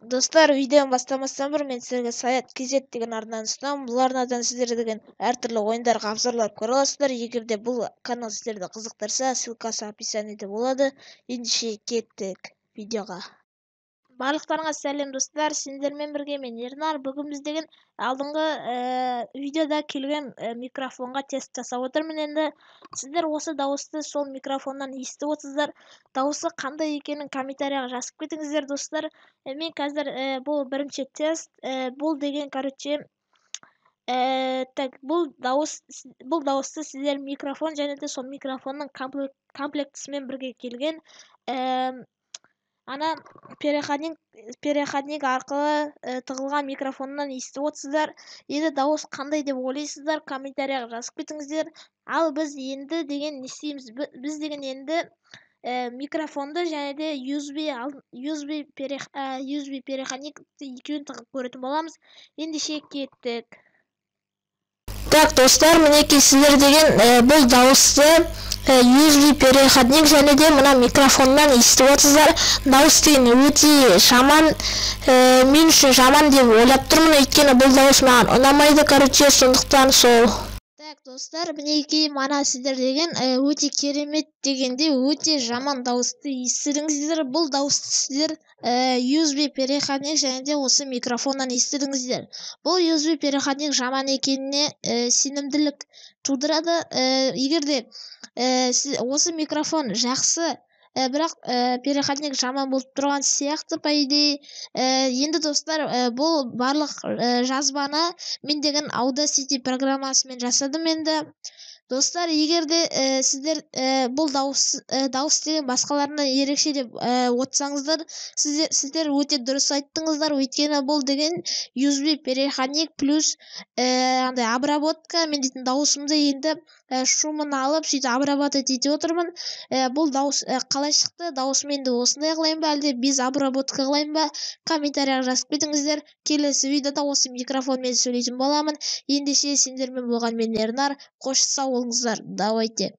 Достар, видеоны бастамастан бұрын мен сіздерге Саят KZ деген арнаны ұсынамын. Бұл арнадан сіздер деген әртүрлі ойындарға обзорлар көре аласыздар. Егер де бұл канал сіздерді қызықтырса, ссылкасы описаниеде болады. Ендеше кеттік видеоға. Барлықтарыңа сәлем, достар, сендермен бірге мен, Ернар. Бүгін біз деген алдыңғы видеода келген микрофонға тест жасап отырмын. Енді сіздер осы дауысты сол микрофоннан естіп отырсыздар. Дауысы қандай екенін комментарияға жазып кетіңіздер, достар. Мен қазір бұл бірінші тест, бұл деген, короче, так, бұл дауысты сіздер микрофон және де сол микрофонның комплектісімен бірге келген ана переходник арқылы тығылған микрофоннан естіп отырсыздар. Енді дауыс қандай деп ойлайсыздар, комментарияға жазып кетіңіздер. Ал біз енді деген не істейміз? Біз деген енді микрофонды және де USB переходник екеуін тығып көретін боламыз. Ендеше кеттік. Так, достар, мінекей, сіздер деген бұл дауысты USB переходник және де мына микрофоннан естіп отырсыздар. Дауыс деген өте жаман, мен үшін жаман деп ойлап тұрмын, өйткені бұл дауыс маған ұнамайды, короче, сондықтан сол. Так, достар, мінекей, мана сіздер деген өте керемет дегенде өте жаман дауысты естідіңіздер. Бұл дауысты сіздер USB переходник және де осы микрофоннан естідіңіздер. Бұл USB переходник жаман екеніне сенімділік тудырады. Егер де осы микрофон жақсы, бірақ переходник жаман болып тұрған сияқты, по идее. Енді, достар, бұл барлық жазбаны мен деген Audacity программасымен жасадым. Енді, достар, егер де сіздер бұл дауыс деген басқаларынан ерекше деп отырсаңыздар, сіздер өте дұрыс айттыңыздар, өйткені бұл деген USB переходник плюс андай обработка. Мен дейтін дауысымды енді шумын алып, сөйтіп обрабатывать етіп отырмын. Бұл дауыс қалай шықты? Дауысым енді осындай қылайын ба, әлде без обработка қылайын ба? Комментарияға жазып кетіңіздер. Келесі видеода осы микрофонмен сөйлейтін боламын. Ендеше, сендермен болған мен, Ернар. Қош, сау болыңыздар, давайте.